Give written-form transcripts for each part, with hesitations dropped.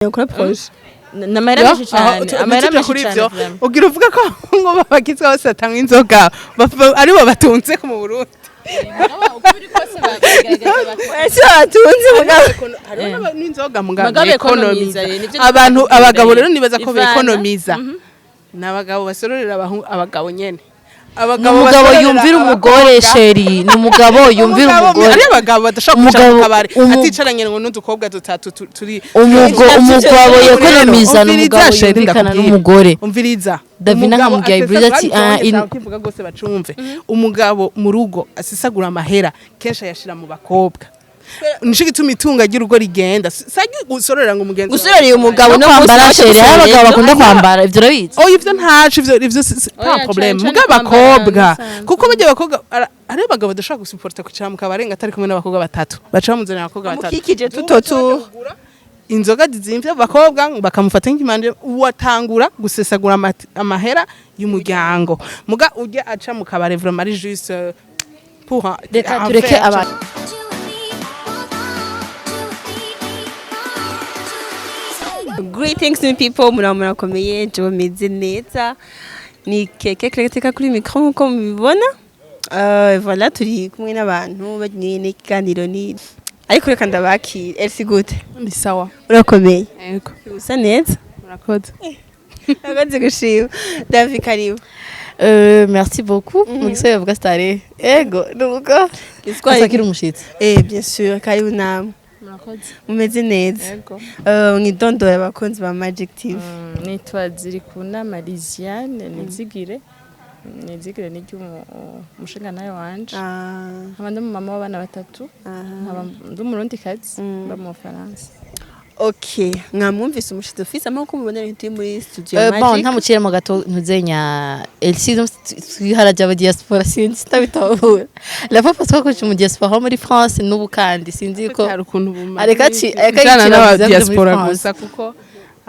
Ukora projet. Ni amahera menshi cyane, amahera tuje menshi kuri cyane ivyo. Vraiment. Ugira uvuga ko ngo babakizwa bose batanywa inzoga, aribo batunze mu Burundi? Ese batunze mugabo? Hariho n'inzoga mugabo Mugabo ekonomiza. ekonomiza, nivyo Abantu ndikubwira. abagabo rero nibaza ko Ivana. bekonomiza ni abagabo basororera abagabo nyene, abagabo Umugabo basororera yumvira umugore. Abakobwa. Chéri, ni umugabo yumvira umugore. Ari abagabo badashobora kwicara mu kabari aticaranye ngo n'udukobwa dutatu turi. Umugabo yekonomiza ni Umviriza, umugabo chéri, yumvikana ndakubwira. n'umugore. Umviriza. Davina Umugabo nkamubwira asesagura Iburiza ati, kandi ah, nshaka kwivuga rwose bacumve. Umugabo mu rugo asesagura amahera kenshi ayashira mu bakobwa, nico gituma itunga ry'urugo rigenda. Sajya gusororera ngo umugenzi wawe- Gusororera umugabo No no kwambara, chéri, hari abagabo bakunda kwambara, ivyo urabizi. Oh, ivyo ntaco, ivyo Oya, nta problème. cane cane Muga kwambara abakobwa bisanzwe. Kuko burya abakobwa hariho abagabo badashobora gusuporta kwicara mu kabari ngo atari kumwe n'abakobwa batatu, baca bamuzanira abakobwa batatu Mukikije tutotu. Inzoga zizimvye, abakobwa bakamufata nk'ikimanje, uwatangura gusesagura amahera y'umuryango. Muga urya aca mu kabare vraiment ari juste pour Reka un tureke faire. abantu. Greetings, new people, muraba murakomeye? Jewe meze neza, ni keke kereteka kuri micro nkuko mubibona. Voilà, turi kumwe n'abantu bagiye n'ikiganiro, ni ariko reka ndabakire. Elsie, gute? Ndi sawa. Urakomeye? Yego. Usa neza. Murakoze. Urakoze gushima. Davi, karibu. Merci beaucoup. Mu giswahili bavuga starehe. Ego, nuko. Giswahili. Asakira umushitsi. Bien sûr, karibu namwe. Murakoze. Mumeze neza? Yego. Mwidondora abakunzi ba Magic TV. Nitwa Zirikuna Mariziane Nizigire. Nizigire ni ry'umushingantahe wanje. Nkaba ndi umumama w'abana batatu, nkaba ndi Umurundikazi mba mu Bufaransa. Okay, mwamwumvise umushitsi ufise amaboko, mubonera turi muri studio Bon, Magic. ntamuciremo gato, ntuzenya Elsie twiharajya aba diaspora, sinzi ndabitahura. La fois passée twakoresheje mu diaspora wo muri France, n'ubu kandi sinzi ko Hari ukuntu bumaze Areka areka ijana yicira n'aba muri diaspora France. gusa, kuko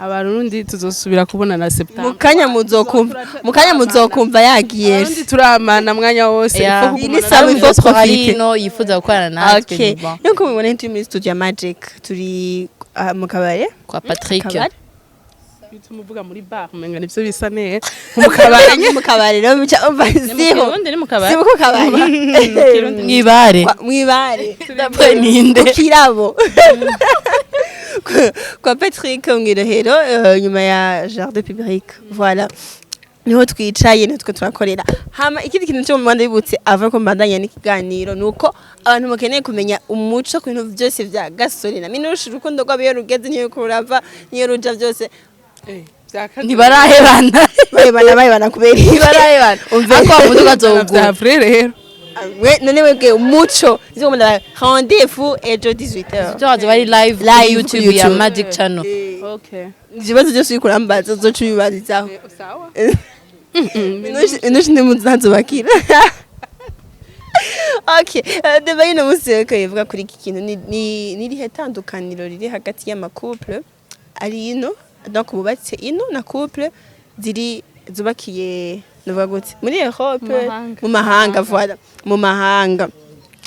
Abarundi tuzosubira kubona na Mu septembre. kanya muzokumva, mu kanya muzokumva yagiye. Abarundi turamana mwanya wose. Yeah. Ifo Iyi ni kugumana. sawa, il faut Diaspora profiter. hino yifuza gukorana natwe. Okay. Ni bon. Nkuko mubibona, turi muri studio ya Magic, turi mu kabare. Kwa Patrick. Kabare. Bituma uvuga muri bar umenga nivyo bisa neza mu kabari. Mu kabare rero muca umva Ni mu siho. Kirundi, ni mu kabari. Si mu kabare. Kirundi. Mwibare. Mwibare. D'après ninde? Ku kirabo kwa Patrick Mwirohero, nyuma ya jardin public. Voilà, niho twicaye, niho twe turakorera. Hama ikindi kintu cyo mu Rwanda bibutse ava ko mbandanya n'ikiganiro, nuko abantu mukeneye kumenya umuco ku bintu byose vya Gasore na Minushe, urukundo rwabo iyo rugeze, niyo kurava niyo ruja byose. Ntibarahebana. Bayebana, bayebana kubera iki? Ntibarahebana. Umve. Ariko wa muduga vya azowugura. vrai rero. We none webwe umuco izo munda, rendez-vous ejo 18h. Tubaze bari live Live kuri YouTube kuri ya YouTube. Magic Channel. Okay. Ibibazo byose uriko urambaza uzoca ubibarizaho. Sawa. Minushe ntimuzazubakira. Okay, débat y'uno munsi rero ivuga kuri iki kintu: ni irihe tandukaniro riri hagati y'ama couple ari ino, donc bubatse ino, na couple ziri zubakiye, nuvuga gute, muri Europe? Mu mahanga. Mu mahanga, voilà, mu mahanga,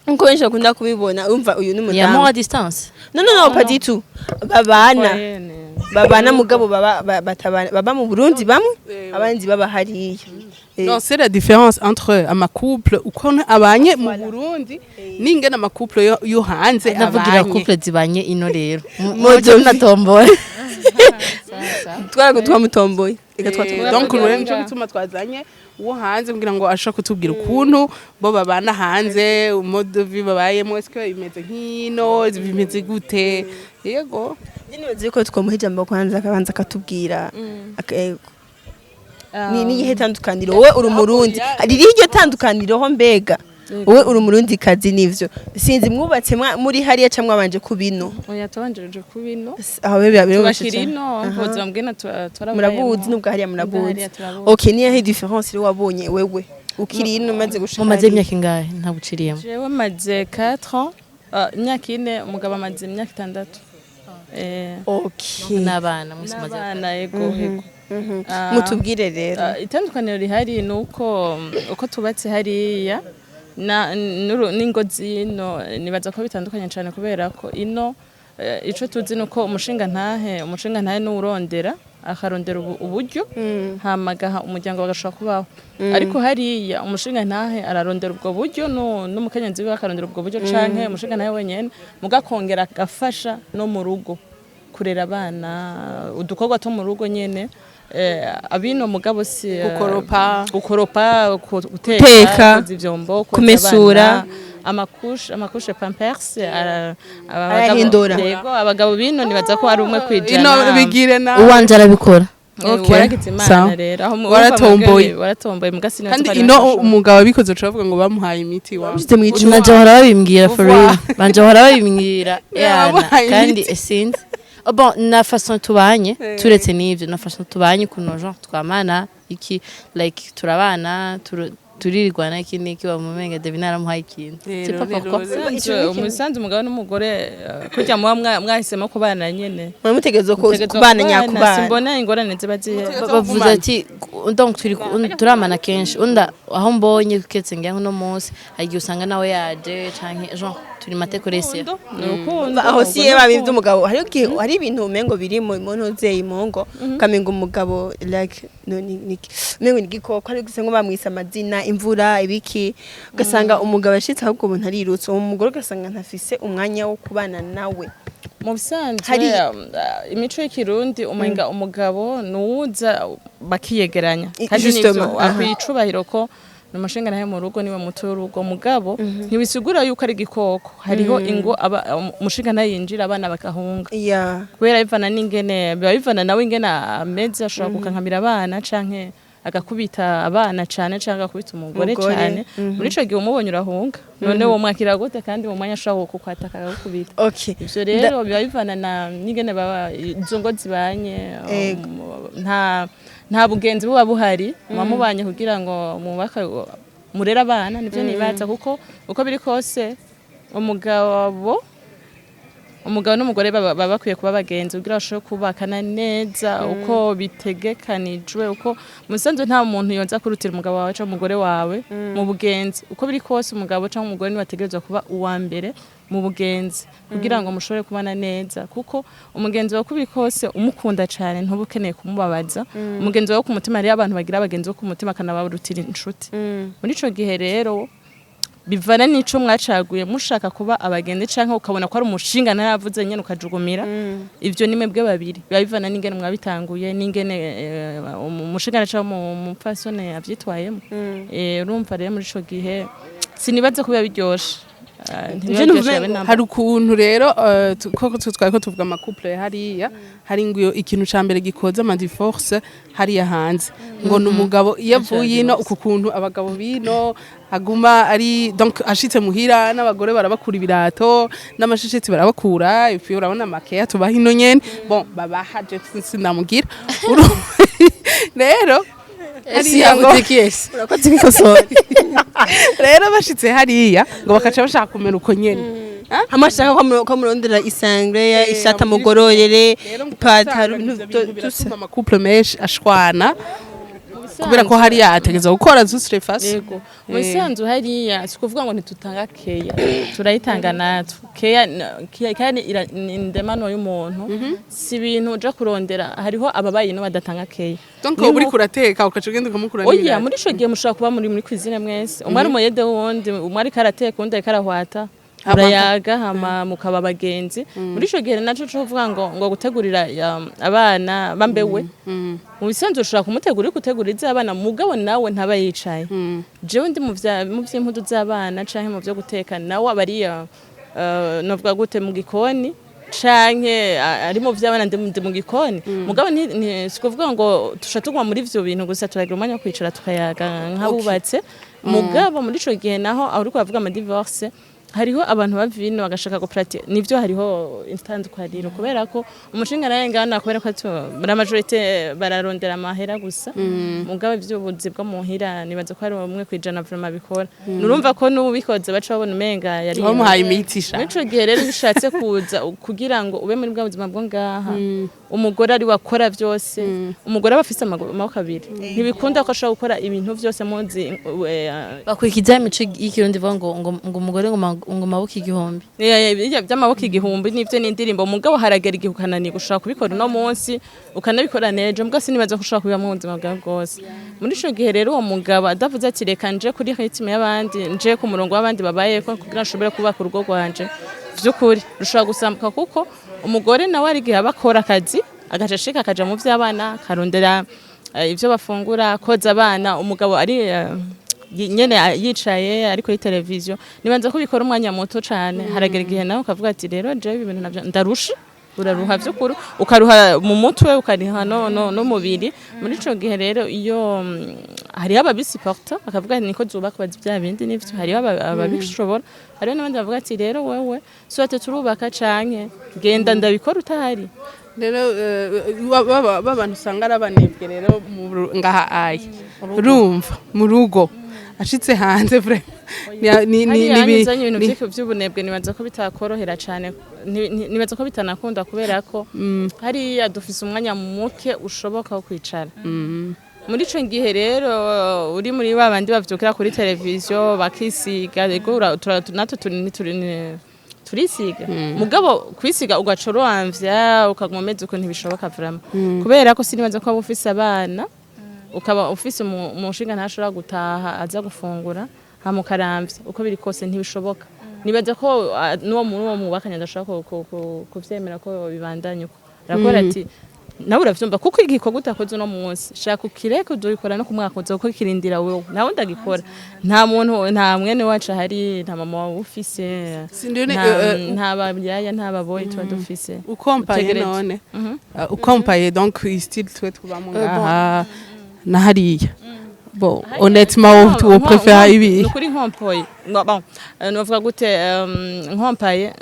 nkuko benshi bakunda kubibona. Umva, uyu ni Ni amour umudamu. à distance. Non, non, non, pas du tout. Babana Foyene. babana mugabo baba batabana, baba mu Burundi bamwe, abandi baba hariya. Non, c'est la différence entre ama couple uko abanye mu Burundi n'ingene ama couple yo hanze Ndavugira abanye. couple zibanye ino rero. Mojo. Mujo natombora. Twarago twamutomboye, reka twatomboye. Donc rero nico gituma twazanye uwo hanze kugira ngo ashobore kutubwira ukuntu bo babana hanze, mode de vie babayemo, est-ce que imeze nk'ino, bimeze gute? Yego. Nibaze ko twamuha ijambo kwanza, akabanza akatubwira ni niyihe tandukaniro. Wowe uri Umurundi, ririho iryo tandukaniro ho? Mbega wowe uri Umurundi kazi, nivyo? Sinzi, mwubatse muri hariya cyangwa mwabanje kubino? Oya, tubanjirije ku bino. Aho biba biroroshye Tubakira cyane. ino ubuzima bw'ino turabayemo. Murabuzi nubwo hariya murabuzi. Hariya turabuzi. Okay, niyahe différence rero wabonye wewe ukiri ino umaze gushika Mumaze hariya? imyaka ingahe ntabuciriyemo? Jewe maze 4 ans, imyaka 4, umugabo amaze imyaka 6. Okay. N'abana mwese mumaze? N'abana, yego. Mutubwire rero. Itandukaniro rihari ni uko uko tubatse hariya n'ingo zino, nibaza ko bitandukanye cyane, kubera ko ino Ico tuzi nuko umushinga ntahe n'urondera, akarondera uburyo, hama agaha umuryango, bagashobora kubaho. Ariko hariya umushinga ntahe ararondera ubwo buryo, n'umukenyezi wiwe akarondera ubwo buryo, canke umushinga ntahe wenyene, mugakongera agafasha no mu rugo kurera abana, udukorwa two mu rugo nyene. Abino mugabo si Gukoropa. Gukoropa, guteka, Guteka, koza ivyombo, koza kumesura. abana, amakushe, pampers, Arahindura. Yego, abagabo bino nibaza ko ari 1%. Ino bigire na Uwanje arabikora. Okay. Waragize Imana. Sawa. Rero aho Waratomboye. Waratomboye muga sinibaza Kandi ko ari ino benshi. Umugabo abikoze uca bavuga ngo bamuhaye imiti wa Ushyize mu icupa. Nanje bahora babimbwira, for real, banje bahora babimbwira yana. Bamuhaye Kandi imiti. Sinzi. Oh, bon, na façon tubanye, turetse n'ivyo, na façon tubanye, ukuntu genre twamana iki, like turabana, turirirwana iki n'iki, bamumenga Devine aramuhaye ikintu. Rero, C'est pas rero, pourquoi. rero. Umusanzu umugabo n'umugore, kurya muba mwahisemo kubana nyene. Muramutegerezwa Mutegerezwa kubana nyakubana. Simbona ingorane ziba zihari. Bavuze ati donc turi turamana kenshi, unda aho mbonye ketse ngira uno munsi hari igihe usanga nawe yaje, canke genre turi matekorese. Ni urukundo. Aho si Ubwo ye ni babi urukundo. by'umugabo, hari igihe hari ibintu umengo biri mu ntuzeye mu ngo ukamenga umugabo like no ni umengo ni igikoko, hari gusa ngo bamwise amazina, imvura ibiki, ugasanga umugabo ashitse ahubwo umuntu arirutse, uwo mugore ugasanga ntafise umwanya wo kubana nawe. Mu bisanzwe imico y'ikirundi umenga umugabo nuwuza bakiyegeranya. Kandi nivyo, Justement, aha. akwiye icubahiro ko ni umushinga nawe mu rugo, niwe muto w'urugo. Mugabo ntibisigura yuko ari igikoko. Hariho ingo umushinga nawe yinjira, abana bagahunga, kubera bivana n'ingene biba bivana nawe ingene ameze. Ashobora gukankamira abana canke agakubita abana cane, canke agakubita umugore Umugore, cane. Muri ico gihe umubonye urahunga. None uwo mwakira gute kandi mu mwanya ashobora kukwataka akagukubita? Ivyo rero biba bivana na n'ingene baba izo ngo zibanye. Nta bugenzi buba buhari, muba mubanye kugira ngo mubake, murere abana. Nivyo nibaza, kuko uko biri kose umugabo n'umugore baba bakwiye kuba abagenzi kugira bashobore kubakana neza uko bitegekanijwe. Uko musanzwe nta muntu yonza kurutira umugabo wawe cyangwa umugore wawe mu bugenzi. Uko biri kose umugabo cyangwa umugore niwe bategerezwa kuba uwa mbere mu bugenzi kugira ngo mushobore kubana neza, kuko umugenzi wawe, uko biri kose umukunda cyane, ntuba ukeneye kumubabaza. Umugenzi wawe ku mutima, hariyo abantu bagira abagenzi bo ku mutima akanabarutira inshuti. Muri ico gihe rero bivana n'ico mwacaguye, mushaka kuba abagenzi canke ukabona ko ari umushinga ntaravuze nyene ukajugumira. Ivyo ni mwebwe babiri, biba bivana n'ingene mwabitanguye, n'ingene umushinga canke umupfasoni avyitwayemo. Urumva rero muri ico gihe sinibaza ko biba biryoshe. Ntibiba Ivyo biryoshe nuvuga habe namba. Hari ukuntu rero koko twari ko tuvuga ama couple hariya, hari ngo ikintu ca mbere gikoza ama divorce hariya hanze ngo ni umugabo iyo avuye ino, uku kuntu abagabo bino aguma ari, donc ashitse muhira n'abagore barabakura ibirato n'amashishitsi barabakura ifu. Urabona makeya tubaha ino nyene, bon, babaha je sinamugira. Rero Esi hariya ngo yagutekiyesi. Urakoze kwikosora. Rero bashitse hariya ngo bakaca bashaka kumera uko nyene. Hamwe ashaka ko murondera isangre, ishati, amugororere Rero ngo ipataro, usanga ibintu ivyo bintu byose. Biratuma ama couple menshi ashwana kubera ko hariya ategeza gukora zusire fasi. Yego, mu bisanzwe hariya si ukuvuga ngo ntitutanga keya, turayitanga natwe keya. Keya kandi ni indemano y'umuntu, si ibintu uja kurondera. Hariho ababaye ino badatanga keya. Donc Ni uba uriko urateka ukaca ugenda ukamukura Oya, n'ibirayi. muri ico gihe mushobora kuba muri cuisine mwese, umwe ari umuyede wundi, umwe ariko arateka, uwundi ariko arahwata, murayaga, hama mukaba abagenzi. Muri ico gihe naco co kuvuga ngo gutegurira abana bambewe, mu bisanzwe ushobora kumutegura, uriko utegura iz'abana, mugabo nawe ntaba yicaye. Jewe ndi mu vy'impuzu z'abana canke mu vyo guteka, nawe aba ari novuga gute, mu gikoni canke ari mu vy'abana, ndi mu gikoni. Mugabo si kuvuga ngo tusha tuguma muri ivyo bintu gusa, turagira umwanya wo kwicara tukayaga nk'abubatse. Mugabo muri ico gihe naho aho uriko uravuga ama divorce, hariho abantu bava ino bagashaka gupratiquer. Nivyo, hariho itandukaniro kubera ko umushinga nawe ngana, kubera ko muri majorité bararondera amahera gusa. Mugabo ivy'ubuzi bwo muhira nibaza ko hari 1% vraiment bikora. Nurumva ko n'ubu bikoze baca babona umenga yari Bamuhaye imiti sha. Muri ico gihe rero bishatse kuza kugira ngo ube muri bwa buzima bwo ngaha, umugore ari wakora vyose. Umugore aba afise amaboko abiri, ntibikunda ko ashobora gukora ibintu vyose muzi. Bakurikiza imico y'ikirundi ivuga ngo umugore ngo ngo maboko 1000. Bijya by'amaboko 1000 nivyo ni indirimbo, mugabo haragera igihe ukananirwa. Ushobora kubikora uno munsi, ukanabikora nejo, mbwa sinibaza ko ushobora kubiba mu buzima bwawe bwose. Muri ico gihe rero, uwo mugabo adavuze ati: "Reka nje kuri rythme y'abandi, nje ku murongo w'abandi babayeko kugira nshobore kubaka urugo rwanje," vy'ukuri rushobora gusambuka, kuko umugore nawe ari igihe aba akora akazi, agaca ashika akaja mu vy'abana, akarondera ivyo bafungura, koza abana, umugabo ari nyene yicaye ari kuri televiziyo. Nibanza ko bikora umwanya muto cane. Haragera igihe nawe ukavuga ati: "Rero jewe ibi bintu navyo ndarusha." Uraruha vy'ukuri, ukaruha mu mutwe, ukariha no mubiri. Muri ico gihe rero, iyo hariho ababisuporta bakavuga ati: "Niko zubaka bazi bya bindi nivyo." Hariho ababishobora, hariho n'abandi bavuga ati: "Rero wewe soit turubaka canke genda ndabikora utahari." Rero b'abantu usanga ari abanebwe rero ngaha aye urumva mu rugo, ashitse hanze vraiment Hariya ni uzanye ibintu vy'ubunebwe, nibaza ko bitakorohera cane, nibaza ko bitanakunda, kubera ko hariya dufise umwanya muke ushoboka wo kwicara. Muri ico gihe rero, uri muri ba bandi bavyukira kuri televiziyo bakisiga, ego natwe turisiga, mugabo kwisiga ugaca uramvya, ukaguma umeze uko, ntibishoboka vraiment, kubera ko sinibaza ko waba ufise abana, ukaba ufise umushinga ntashobora gutaha aza gufungura, hama ukaramvya. Uko biri kose ntibishoboka. Nibaza ko n'uwo muri uwo mwubakanye adashobora kuvyemera ko bibandanya uko. Arakora ati: "Nawe uravyumva," kuko igikorwa utakoze uno munsi, shaka ukireke, uzobikora no ku mwaka uza, kuko kirindira wewe nawe ndagikora. Nta muntu, nta mwene wacu ahari, nta mama wawe ufise, Sindone, nta babyaya, nta baboyi tuba dufise. Ukompaye Utegerezwa. none ukompaye donc style twe tubamo ngaha na hariya, bon, honnêtement, wo préfère ibi? Nukuri nkompoye. Bon, novuga gute, nkompaye,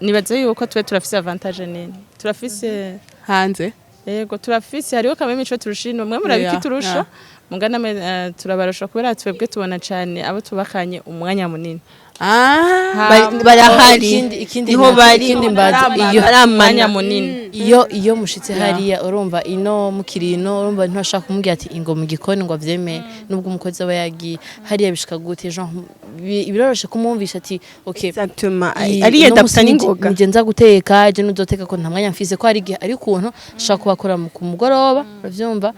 nibaze yuko twe turafise avantage nini, turafise hanze. Yego, turafise, hariho kamwe imico turusha ino, mwe murabiki turusha mugana mwe, turabarusha kubera twebwe tubona cane abo tubakanye umwanya munini. Barahari. Ikindi Niho bari. Ikindi mbaza iyo baramana. Umwanya munini. Iyo mushitse hariya, urumva ino mukiri ino, urumva ntibashaka kumubwira ati ingo mu gikoni ngo avyemere, nubwo umukozi aba yagiye hariya. Bishika gute? Genre biroroshe kumwumvisha ati: "Okay," Exactement, ariyo uno musi adapta n'ingoga. Nije nza guteka, je nuzoteka ko nta mwanya mfise, ko hari igihe ari ukuntu ashobora kuba akora ku mugoroba, uravyumva,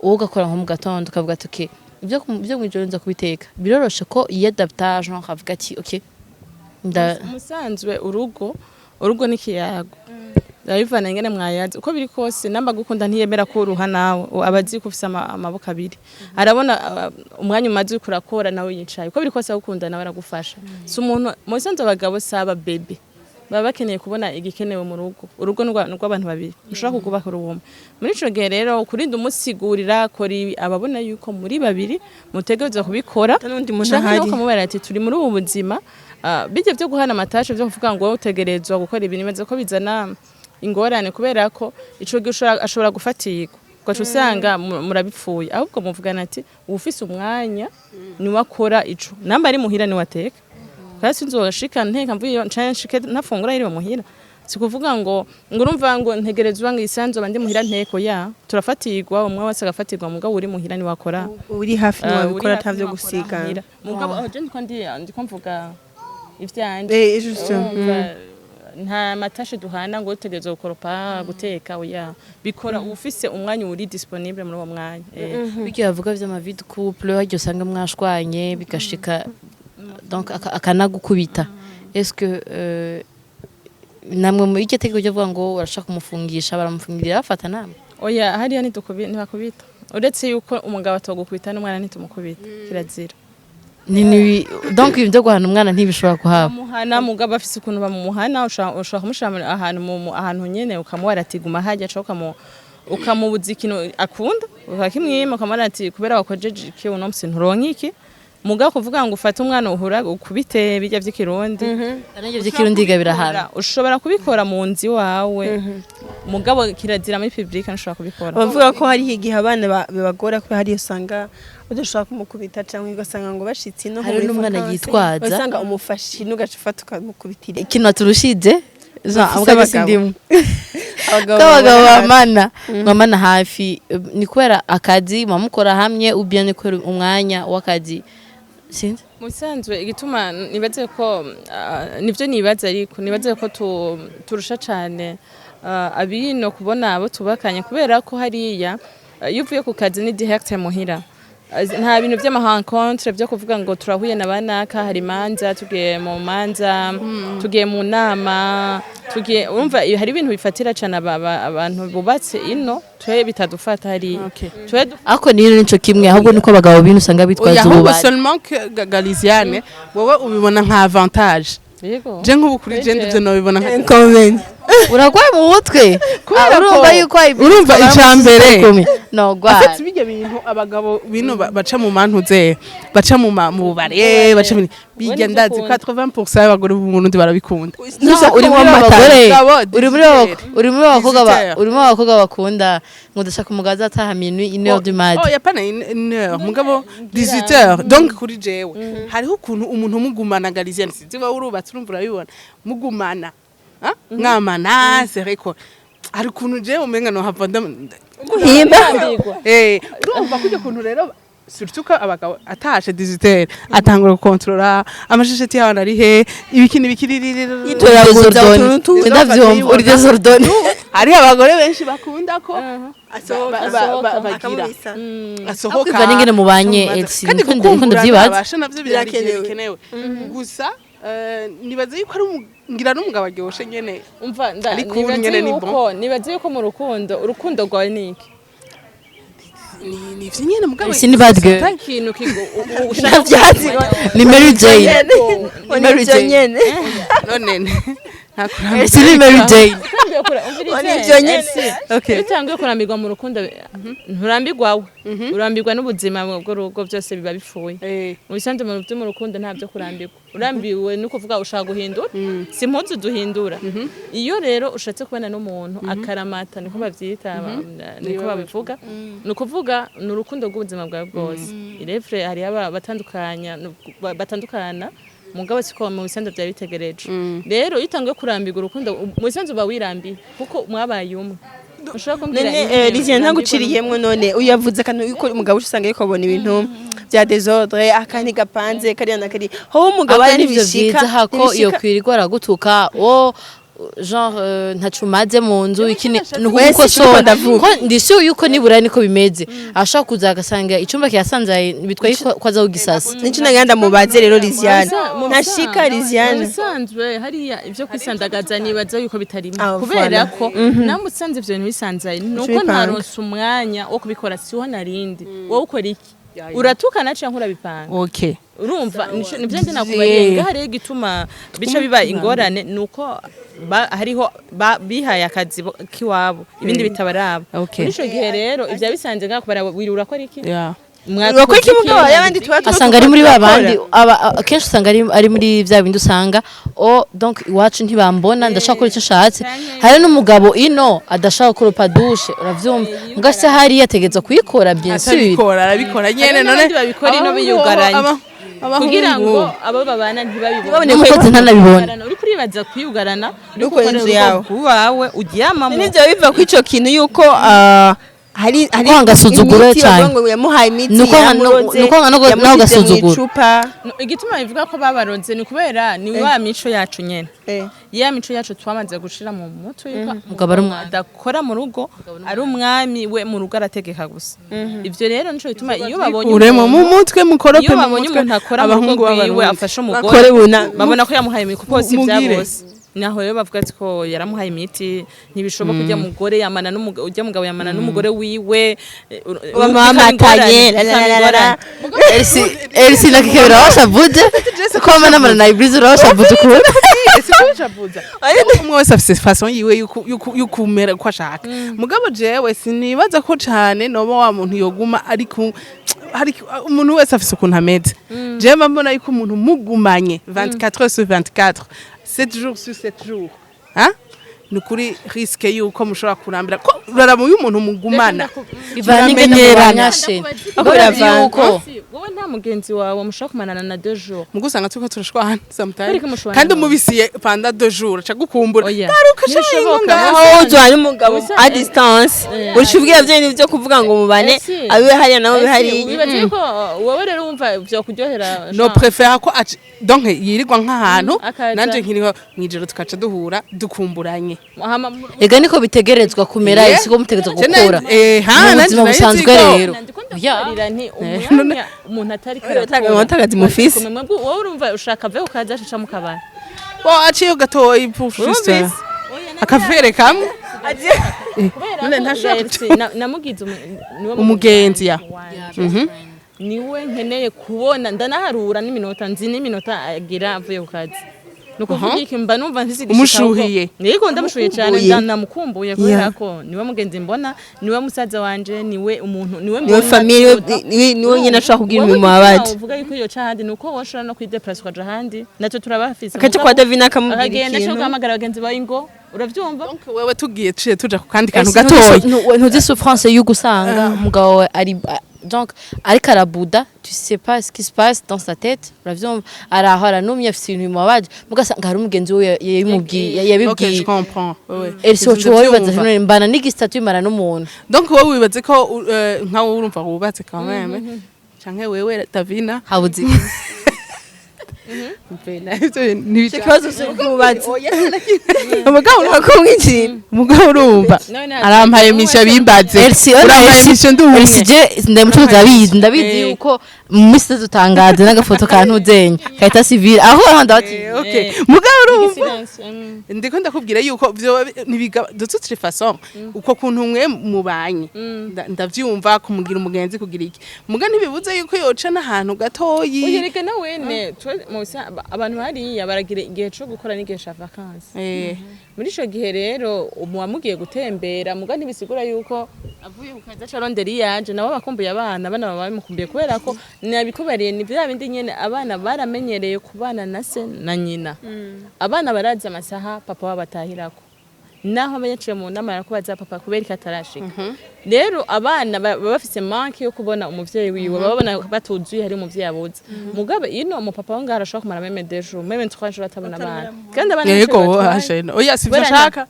wowe ugakora nko mu gatondo, ukavuga ati: "Okay, ibyo mw'ijoro nza kubiteka." Biroroshe ko yiyadapta, genre akavuga ati: "Okay, nda." Musanzwe urugo ni ikiyago, bivana ingene mwayazi. Uko biri kose, namba gukunda ntiyemera ko uruha, nawe aba azi ko ufise amaboko abiri, arabona umwanya umaze uriko urakora nawe yicaye. Uko biri kose agukunda nawe aragufasha. Si umuntu, mu bisanzwe abagabo si aba bébé, baba bakeneye kubona igikenewe mu rugo. Urugo ni urw'abantu babiri, mushobora kugubaka urumwe. Muri ico gihe rero, kurinda umusigurira kora ibi, ababona yuko muri babiri mutegerezwa kubikora. N'undi muntu Canke nawe ahari. ukamubwira ati: "Turi muri ubu buzima." Bijya byo guhana ama tâches, byo kuvuga ngo wowe utegerezwa gukora ibi, nibaza ko bizana ingorane, kubera ko ico gihe ashobora gufatirwa, ugaca usanga murabipfuye. Ahubwo muvugana ati: "Uwufise umwanya niwe akora ico, namba ari muhira niwe ateka, kandi sinzoshika nteka mvuye iyo nca nshike ntafungura yiriwe muhira." Si kuvuga ngo urumva ngo ntegerezwa ngo isanzu bandi muhira nteko ya turafatirwa, umwe wese agafatirwa, mugabo uri muhira niwe akora. Uri hafi niwabikora, uri hafi atavyo niwe akora gusiga. Muhira. Mugabo aho je ndiko mvuga ivyanje. Juste. Urumva, nta ma tâches duhana ngo utegerezwa gukoropa, guteka, oya, bikora ufise umwanya, uri disponible muri uwo mwanya. Bityo bavuga vy'ama vie de couple, harya usanga mwashwanye bigashika donc akanagukubita. Est-ce que namwe muri iryo tegeko ryo kuvuga ngo urashaka kumufungisha, baramufungirira, bafata namwe? Oya, hariya ntibakubita, uretse yuko umugabo atogukubita, n'umwana ntitumukubita, kirazira. Ni donc ibintu byo guhana umwana ntibishobora kuhaba? Bamuhana, mugabo afise ukuntu bamuhana. Ushobora kumushira ahantu ahantu nyene, ukamuhara ati: "Guma hajya," canke ukamubuza ikintu akunda, ukakimwima, ukamuhara ati: "Kubera wakojeje iki uno musi, nturonka iki." Mugabo kuvuga ngo ufate umwana uhura ukubite, bijya vy'ikirundi. Nanjye vy'ikirundi birahana. Ushobora kubikora mu nzu iwawe, mugabo kirazira muri public, ntushobora kubikora. Bavuga ko hariho igihe abana bibagora, ko hariyo usanga udashobora kumukubita, cyangwa ugasanga ngo bashitse no Hari muri n'umwana vacances, yitwaza. ugasanga umufashe n'ugaca ufata ukamukubitira. Ikintu aturushije Bafise abwa abagabo. sindimwe Abagabo ko abagabo babona. bamana hafi, ni kubera akazi mwamukora hamwe, ou bien ni kubera umwanya w'akazi? Sinzi. Musanzwe igituma nibaze ko nivyo nibaza, ariko nibaze ko turusha cane abino kubona abo tubakanye, kubera ko hariya iyo uvuye ku kazi ni direct muhira. Nta bintu vy'ama rencontre vyo kuvuga ngo turahuye na banaka, hari imanza, tugiye mu manza, tugiye mu nama, tugiye, urumva hari ibintu bifatira cane abantu bubatse ino, twe bitadufata hariya. Twe Ariko niyo nico kimwe, ahubwo niko abagabo bino usanga Oya, bitwaza ahubwo ububari. Seulement que Galisiane, wowe ubibona nka avantage. Yego. Je nk'ubu kuri je ndivyo nobibona nka Inconvénient. Uragwaye mu mutwe. Kubera Ah, urumva ko- yuko urumva ica mbere. No gwara. Afite bijya bintu abagabo bino baca mu mantuze, baca mu bubare, baca mu bijya, nivyo ndazi ukunda. 80% y'abagore b'u Burundi barabikunda. No, uri muri abagore, Gabo, uri muri uri muri abakobwa 18. Uri muri abakobwa bakunda ngo ndashaka umugabo azataha minuit, 1h du mat. Oh, ya pana 1h, mugabo 18h. Donc kuri jewe hariho ukuntu umuntu mugumana, Galisiane, sinzi wowe urubatse, urumva urabibona, mugumana, ah? Mwamana, c'est vrai ko hari ukuntu jewe umenga no hava Guhimba. Urumva kujya kuntu rero, surtout ko abagabo atashe 18h atangura gukontorora amashesheti y'abana ari he, ibiki n'ibiki. Yitoraguza utuntu. Ndavyumva, uri désordonné. Hariho abagore benshi bakunda ko bagira Akamubisa. asohoka. Ariko n'ingene mubanye, asohoka. Elsie, Kandi niko gukumbura ndavyibaza. ntabasha navyo Birakenewe. birakenewe gusa nibaza yuko ari ngira n'umugabo aryoshe nyene. Umva Ariko ubu nibaze nyene ni yuko nibaze yuko mu rukundo, urukundo rwawe ni iki? Ni ivyo nyene mugabo. Elsie ni bad girl. Ikintu kigo ushaka. Ntavyatsi. Ni Mary Jane. Ni ivyo nyene. None nta Elsie ni Mary Jane. Ni ivyo nyene. Okay. Iyo utanguye kurambirwa mu rukundo, nturambirwawe, urambirwa n'ubuzima bw'urugo, byose biba bipfuye. Mu bisanzwe mu byo mu rukundo nta byo kurambirwa. Urambiwe no kuvuga ushaka guhindura, si impuzu duhindura. Iyo rero ushatse kubana n'umuntu akaramata, niko bavyita, niko babivuga, ni ukuvuga ni urukundo rw'ubuzima bwawe bwose. Irevre hariho batandukanya batandukana, mugabo siko mu bisanzwe byari bitegereje. Rero iyo utanguye kurambirwa urukundo, mu bisanzwe uba wirambiye kuko mwabaye umwe. Ushobora kumbwira None ingene Lizien, ntaguciriyemwo, none uyavuze akantu yuko umugabo usanga ariko abona ibintu bya désordre, akandi gapanze kariya na kariya, hoho umugabo Ako ari nivyo ntibishika vyiza hako iyo kwirirwa aragutuka o genre ntaco umaze mu nzu, iki ni Wese ukugukosora. siko ndavuga. Ko ndi sûr yuko nibura niko bimeze, ashobora kuza agasanga icumba kihasanzaye, bitwaye ko aza kugisasa. Nico nagenda mubaze rero, Liziane, ntashika Mu Liziane. bisanzwe hariya ibyo kwisandagaza nibaza yuko bitarimo, Ah, kubera voilà. ko namwe usanze ivyo bintu bisanzaye nuko Ubipanga. ntaronse umwanya wo kubikora, siho narindi. Wowe ukora iki? Uratukana canke urabipanga? Okay. Urumva nivyo ndi nakubariye ngaha. Rero igituma bica biba ingorane nuko hariho bihaye akazi k'iwabo, ibindi bitabaraba. Okay. Muri ico gihe rero ivya bisanze ngaha kubara wiri urakora iki? Yeah. Urakora iki mugabo y'abandi tuba Asanga ari muri ba bandi akenshi usanga ari muri bya bindi usanga o donc iwacu ntibambona, ndashaka gukora icyo nshatse. Hari n'umugabo ino adashaka gukoropa douche, uravyumva, ngase hariya ategereza kuyikora, bien sûr. Atabikora arabikora nyene. Hari None n'abandi babikora ino abahungu biyugaranye. abahungu Kugira ngo abo babana ntibabibone. N'umukozi ntanabibona. Uri kuribaza kwiyugarana uri Ukora gukora inzu yawe. wawe uryamamo. Nivyo biva kuri ico kintu yuko hari Kwanga agasuzuguro imiti cane. bavuga ngo yamuhaye imiti, Nuko yaramuroze, nuko nawe yamushyize agasuzuguro. mw'icupa. No, igituma bivuga ko babaronze ni kubera ni wa mico yacu nyene, ya mico yacu twamaze gushira mu mutwe yuko Umugabo ari umwami. adakora mu rugo, ari umwami we mu rugo, arategeka gusa. Ivyo rero nico bituma iyo babonye Uremo mu mutwe, mukorope iyo mu babonye mutwe. umuntu akora mu rugo Abahungu rwiwe, b'Abarundi afashe umugore, Bakore buna babona ko yamuhaye imiti, kuko si ibya Mugire. bose. Naho rero bavuga ati ko yaramuhaye imiti, ntibishoboka, ujya mugore yamana n'umugabo, ujya mugabo yamana n'umugore wiwe, Bama bamatanye, la la la la la. Elsie na Kike birabashavuje ko bamana na Ibrise, urabashavuje ukuntu. Sikujabuza, umwe wese afise façon yiwe yukumera uko ashaka. Mugabo jewe sinibaza ko cane noba wa muntu yoguma, ariko hari umuntu wese afise ukuntu ameze. Jewe mba mbona yuko umuntu mugumanye 24 heures sur 24, 7 jours sur 7 jours, hein, ni ukuri risque yuko mushobora kurambira ko uraraba uyu muntu mugumana Bivana n'ingene muramenyerana. mubanyashe. Biravana. Yuko Wowe nta Mugenzi wawe mushobora kumarana na 2 jours. Mugo usanga turiko turashwana sometimes. Kubera ko mushwana Kandi none? Umubisiye pendant 2 jours aca gukumbura. Oya. Garuka Ntibishoboka. shayi ngaho. Aho ujyana umugabo Ubusa- à distance, uca ubwira byo bintu byo kuvuga ngo mubane, Ese- abe hariya nawe abe hariya. Wibaza yuko wowe rero wumva vyokuryohera? No préfère ko donc yirirwa nk'ahantu, Akaza. nanje nkiriho, mwijoro tukaca duhura dukumburanye. Hama Ega niko bitegerezwa kumera, Yeah. isiko mutegerezwa Je gukora ha, mu nanje buzima nari busanzwe nzi ko- rero. Ndiko Ya. ndakubarira nti umwanya umuntu atari Utagazi mufise. Mwebwe wowe urumva ushaka ave ukaza aca mu kabari. Bo aciye gatoyi pour juste Urumvise? akavere kamwe. Kubera None ko ntashobora Elsie, namugize niwe Umugenzi, ya. wanje. Niwe nkeneye kubona, ndanaharura n'iminota, nzi n'iminota agira avuye ku kazi. Ni ukuvuga iki? Mba numva mfise igishika. Umushuhiye. Yego, ndamushuhiye cyane. Umukumbuye. Ndanamukumbuye kubera ko niwe mugenzi mbona, niwe musaza wanje, niwe umuntu, niwe Niwe mbona famille, tuta- niwe nyine ashobora kubwira Wowe ibintu igituma mubabaje. uvuga yuko iyo ca ahandi ni uko woshobora no kwideplasa ukaja ahandi, natwe turabafise. Akaja kwa Davina akamubwira Akagenda ashobora ikintu. guhamagara bagenzi bawe ngo uravyumva. Donc wewe tugiye tuciye tuja ku kandi kantu Ese gatoyi. Ntuzi souffrance y'uko usanga umugabo wawe ari donc ariko arabuda, tu sais pas ce qui se passe dans sa tête, uravyumva, araho aranumye, afise ibintu bimubabaje, mugasanga hari umugenzi we yabimubwiye. Ok, je Yabibwiye. comprends. Ouais, ouais. Elsie, Ivyo woca wibaza ndavyumva. none mbana n'igisitatu imara n'umuntu. Donc wowe wibaze ko nka wowe urumva wubatse quand même, canke wewe Davina? Habuze. Ivyo Ikibazo cy'ubwubatsi. umugabo Bakumwinjira. Umugabo urumva None arampaye misha bimbaze. Elsie, ona Urampaye Elsie, misha ndumwe. Elsie, je ndamucuruza, ndabizi, ndabizi yuko mu minsi dutangaza n'agafoto ka ntuzenya kahita civile aho aho ndabati. Okay, mugabo urumva Silence. Ndiko ndakubwira yuko vyo nibiga de toute façon uko kuntu mwe mubanye, ndavyumva kumugira umugenzi kugira iki, muga ntibibuze yuko yoca n'ahantu gatoyi. Uyereka na wene twe mu abantu hariya baragira igihe co gukora n'igihe ca vacances. Muri ico gihe rero muba mugiye gutembera, muga ntibisigura yuko avuye ku kazi aca arondera iyanje. Nabo bakumbuye abana, abana baba bamukumbuye kubera ko nabikubariye, ni vya bindi nyene, abana baramenyereye kubana na se na nyina. Abana barazi amasaha papa wabo atahirako, naho aba yaciye mu nama arakubaza papa kubera ko atarashika. Rero abana baba bafise manque yo kubona umuvyeyi wiwe, baba babona batuzuye, hari umuvyeyi abuze. Mugabe ino umupapa wo ngaho arashobora kumara même 2 jours, même 3 jours atabona abana, kandi abana Yego. nico batwaye. Ashe oya, sivyo Kubera nshaka.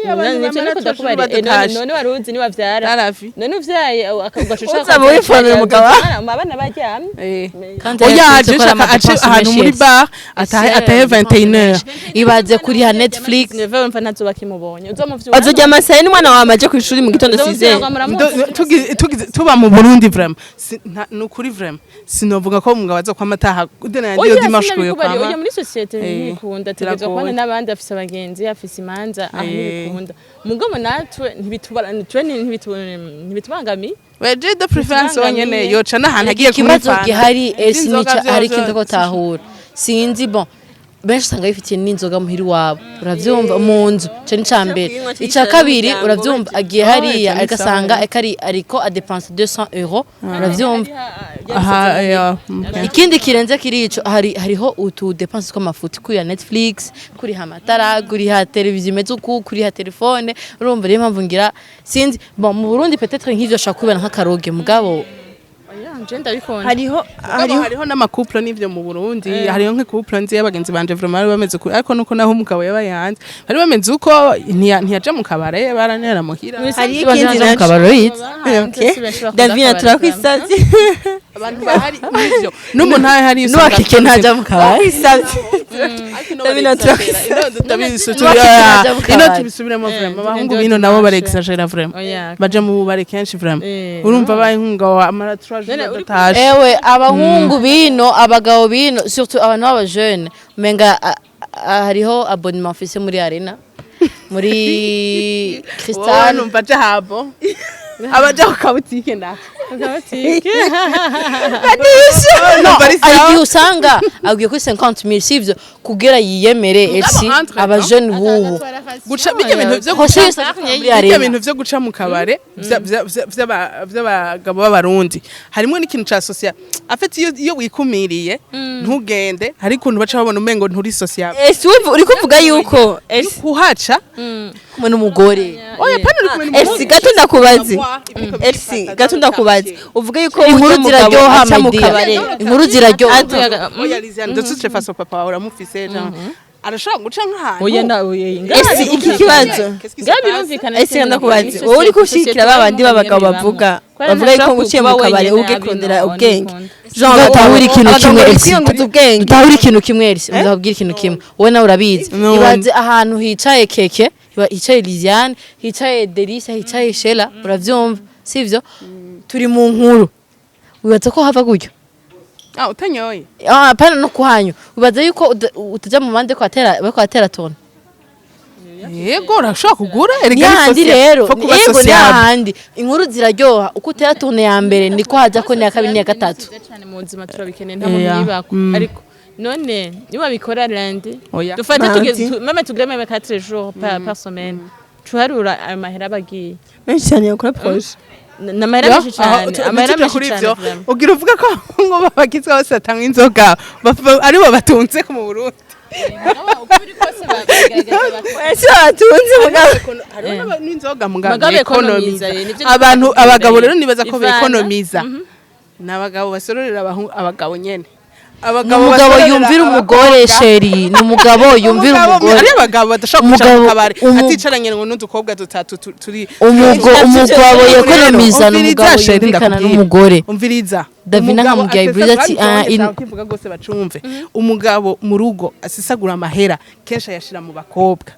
Ya, abantu Nivyo bamara niko ndakubariye. badatashe. None wari uzi niwavyara? Naravi. None uvyaye ugaca ushaka Uza wifonera umugabo. abana baryamye. Kandi Oya, yakunze je gukora shaka ace ama dépenses ahantu muri menshi. bar atahe, atahe 21h. Ibaze kuriha Netflix. Neve wumva ntazoba akimubonye, uzomuvyura. Azojya amasaha n'umwana wawe amaje ku ishuri mu gitondo size. Tuba mu Burundi vraiment, nukuri vraiment sinovuga ko umugabo azokwama ataha udena Oya, yo dimanche kuyo sinabikubariye. Oya, kwama. muri société ntibikunda, ategerezwa Biragoye. kubana n'abandi, afise abagenzi, afise imanza aho, ntibikunda. Mugabo natwe twe ntibitubangamiye. Weje de préférence Ntibitubangamiye. wonyene yoca n'ahantu agiye Ikibazo kumufana. gihari esi Iby'inzoga nica hari vyo- ikintu ko tahura sinzi. Bon, benshi usanga bifitiye n'inzoga muhira iwabo, uravyumva, mu nzu. Ico ni ica mbere. Kuyinywa Ica cicara kabiri, n'umuryango, uravyumva, agiye Oh, hariya ico ni ariko asanga sawa. ariko ariko adepense 200 euros, uravyumva. Aha ya, okay. Ikindi kirenze kiri ico, hariho utu dépenses tw'amafuti, kuriha Netflix, kuriha amatara, kuriha televiziyo imeze uku, kuriha telefone, urumva. Rero impamvu ngira sinzi, bon, mu Burundi peut-être nk'ivyo ashobora kubibona nk'akaroge, mugabo Oya, je ndabikunda. Hariho Mugabo hariho hariho n'ama couple n'ivyo mu Burundi, hariho nk'i couple nzi y'abagenzi banje vraiment bari bameze uko, ariko nuko naho umugabo yabaye hanze bari bameze uko, ntiyaja mu kabare, baranera muhira. Hariho Ikibazo ikindi naja mu naco. kabare urabizi. Okay. Si benshi bakunda Davina, akabari. turakwisavye. Abantu bahari n'ivyo n'umuntu hari N'uwakike ntaja mu kabare. Turakwisavye Davina, turakwisavye. Ntaja mu Ino kabari. tubisubiremo vraiment, abahungu Tugende bino nabo dimanche. barexagera vraiment. Oya. Baja mu bubare kenshi vraiment. Urumva abaye nk'umugabo amara 3 jours None uri- adatashe. Ewe, abahungu bino, abagabo bino, surtout abantu b'aba jeune, umenga hariho abonnement mfise muri Arena, muri Wowe Cristal. numva aja habo abaja ku kabutike nako. No, Numva ari hari sawa. igihe usanga agiye kuri 50 000, sivyo, kugira yiyemere. Esi Entre aba jeune bubu Guca bijya bintu vyo Hose guca yose muri bijya Arena. bintu vyo guca mu kabare vy'abagabo b'abarundi, harimo n'ikintu ca social afite. Iyo wikumiriye ntugende, hari ukuntu baca babona umengo nturi social. Ese wumva uri kuvuga yuko ese Kuhaca Kumwe n'umugore. Oya, pana uri kumwe n'umuhungu. Elsie, gato ndakubaze. Elsie, gato ndakubaze. ndakubaze, uvuge yuko Inkuru urya mugabo ziraryoha, aca mu my dear. kabare. Inkuru ziraryoha. Oya Lisiane, de toute façon papa wawe uramufise, genre arashobora guca nk'ahantu. Oya, na oya. Ese iki kibazo, Qu'est-ce qui se Ngaho passe? birumvikana. Ese ndakubaze, wowe uri kushigikira ba bandi b'abagabo bavuga yuko uciye mu kabare uge kurondera ubwenge, genre Dutahura ikintu abagabo kimwe, bari Elsie. kwiyunguza ubwenge. Dutahura ikintu kimwe, Elsie, ndababwira ikintu kimwe, wowe nawe urabizi. No. Ibaze ahantu hicaye Keke, hicaye Lisiane, hicaye Delisa, hicaye Shela, uravyumva, sivyo? Turi mu nkuru, wibaza ko hava gutyo? Ah, utanyoye. Ah, pana no kuhanyu, wibaza yuko utaja mu bandi ko atera, bariko atera tona? Yego, urashobora kugura. Ni Erega hahandi rero. Faut kuba Yego, ni sociable. hahandi inkuru ziraryoha. Uko utera tone ya mbere, niko haja ko niya kabiri, n'iya gatatu. Cyane mu buzima turabikeneye, nta muntu yibako. Ariko none niba bikora lundi, Oya. dufate Mardi. tugeze même tugire même 4 jours par semaine, tuharura ayo mahera bagiye. Menshi cyane yakora projet. Ni amahera menshi cyane, amahera Ntitujye menshi kuri cyane ivyo. vraiment. Ugira uvuga ko ngo babakizwa bose batanywa inzoga, aribo batunze mu Burundi? Ese batunze mugabo? Hariho n'inzoga mugabo Mugabo bekonomiza. ekonomiza, nivyo. Abantu, abagabo rero nibaza ko Ivana. bekonomiza ni abagabo basororera abagabo nyene, abagabo Umugabo basororera yumvira umugore. Abakobwa. Chéri, ni umugabo yumvira umugore. Ari abagabo badashobora kwicara mu kabari aticaranye ngo n'udukobwa dutatu turi. Umugabo yekonomiza ni Umviriza, umugabo chéri, yumvikana ndakubwira. n'umugore. Umviriza. Davina Umugabo nkamubwira asesagura, Iburiza ati, ariko ah, ndashaka kwivuga rwose bacumve. Umugabo mu rugo asesagura amahera kenshi ayashira mu bakobwa,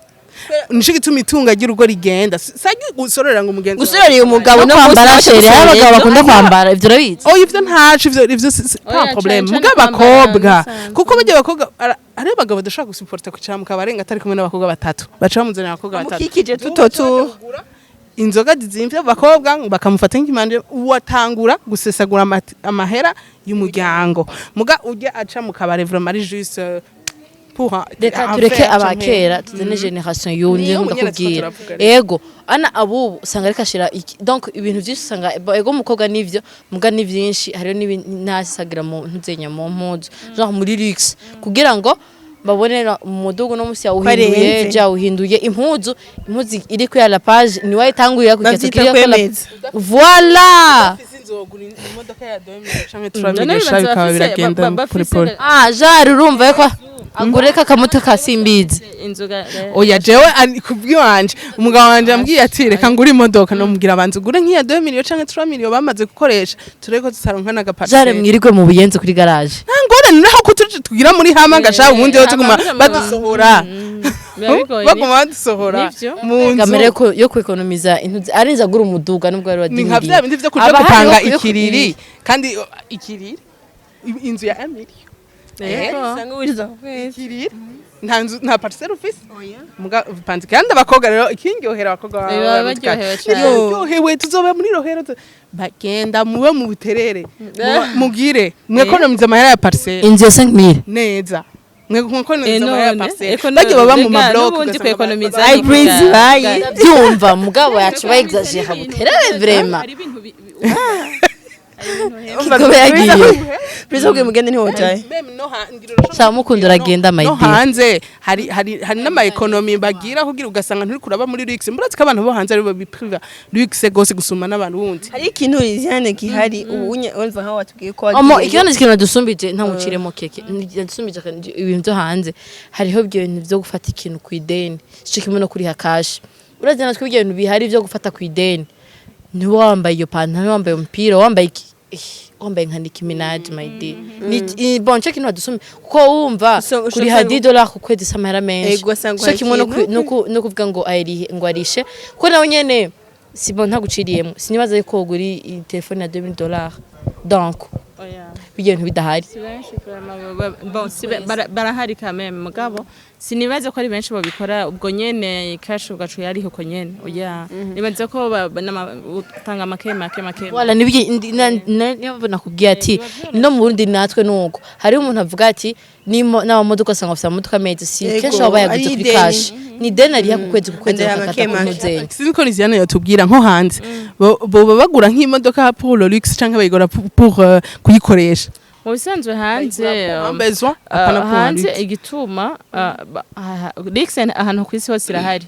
nico gituma itunga ry'urugo rigenda. Sajya gusororera ngo umugenzi wawe- Gusororera umugabo No no kwambara, chéri, hari abagabo bakunda kwambara, ivyo urabizi. Oya, ivyo ntaco, ivyo Oya, pas problème. cane Muga cane abakobwa, kwambara bisanzwe. Kuko barya abakobwa hariho abagabo badashobora gusuporta kwicara mu kabari ngo atari kumwe n'abakobwa batatu, baca bamuzanira abakobwa batatu Mukikije tutotu. Inzoga zizimvye, abakobwa bakamufata nk'ikimanje, uwatangura gusesagura amahera y'umuryango. Muga urya aca mu kabare vraiment ari juste pour Reka un tureke verre abakera, tuzane génération yundi. Niyo Nkunda munyene kubwira. tuko turavuga rero. Ego, ana abubu usanga ariko ashira donc ibintu byinshi usanga ego umukobwa nivyo muga ni byinshi, hariho n'asagira mu ntuzenya mu mpuzu, genre muri luxe, kugira ngo babone umudugu no musi yawuhinduye. Arenze. Ja uhinduye impuzu iri kuri la page ni wayo itangurira ku Bavyita kwemeza. Voilà. Ufise inzogura imodoka ya 2 millions canke 3 None millions, bibaza bikaba biragenda pole pole. Ah, jari urumva yuko agureka akamoto ka simbizi. Inzoga. Oya, jewe kubwiwanje umugabo wanje ambwiye ati reka ngure imodoka, nomubwira abanza ugure nk'iya 2 millions canke 3 millions bamaze gukoresha, tureko tutaronka Jare n'agaparcelle. Mwirigwe mu Buyenzi kuri garage. Nta ngorane, naho ko tuje tugira muri hama ngasha ubundi ho tuguma badusohora, Biba bigoye. baguma badusohora Nivyo. mu Kamere nzu. Yo kwekonomiza intuzi arinze agura umuduga nubwo wari wa Ni nka vya bindi vyo kuja Aba gupanga hariho ikiriri, kandi ikiriri inzu ya 1 million. Yego. Usanga wiriza ku kwezi. Ikiriri nta nzu, nta parcelle ufise, muga upanze. Kandi abakobwa rero ikindyohera, abakobwa Baba baryohewe cane. baryohewe, tuzoba muri Rohero, bagenda mube mu Buterere, mugire mwekonomize amahera ya parcelle. Inzu ya 5000. Neza, mwekonomize Eh, amahera ya none, parcelle. ekonomi- Bagiye baba mu rega, ma bloc. n'ubundi kwekonomiza. Hybrids bayi. Byumva mugabo yacu ba exagera Buterere vraiment. Hari ibintu Kigobe yagiye. Perezida ubwiye mugende ntiwojaye. Sha mukunda uragenda, my No dear. hanze hari n'ama économies bagira kugira ugasanga nturi kuraba muri luxe. Murazi ko abantu bo hanze aribo bipriva luxe gose gusuma n'abarundi. Hari ikintu Lisiane gihari ubu unye urumva nkaho watubwiye ko Omo wagiye. ikibazo, ikintu dusumbije ntamuciremo keke dusumbije ibintu byo hanze, hariho ibyo bintu byo gufata ikintu ku ideni, sico kimwe no kuriha cash. Urazi natwe ibyo bintu bihari byo gufata ku ideni, ntiba wambaye iyo pantaro, wambaye umupira, wambaye iki, wambaye nka Nicki Minaj, my dear. Ni bon cyo kintu badusumbi kuko wumva kuriha $10 ku kwezi si amahera menshi. Ego, ugasanga Sico kimwe no ikintu. No kuvuga ngo ayirihe, ngo arishe kuko nawe nyene si bon ntaguciriyemo, sinibaza yuko wogura iyi telefone ya $2000, donc Oya. ibyo bintu bidahari. Si benshi vraiment, bon, si barahari quand même, mugabo sinibaze ko ari benshi babikora ubwo nyene cash ugacu yariho uko nyene. Oya, nibaze ko utanga make make make. Wala nibyo niyo mpamvu nakubwiye ati no mu Burundi natwe nuko hariho umuntu avuga ati n'amamodoka usanga bafite amamodoka meza, si Yego, kenshi baba bayaguze ari kuri ideni. cash, ni ideni ariha ku kwezi ku kwezi, Andera bakakata make ku make. ntuzenya. Sinzi ko Lisiane yotubwira nko hanze boba bagura nk'imodoka pour le luxe canke bayigura pour kuyikoresha. Mu bisanzwe hanze Pour un besoin, apana pour un hanze luxe. igituma luxe ahantu ku isi hose irahari.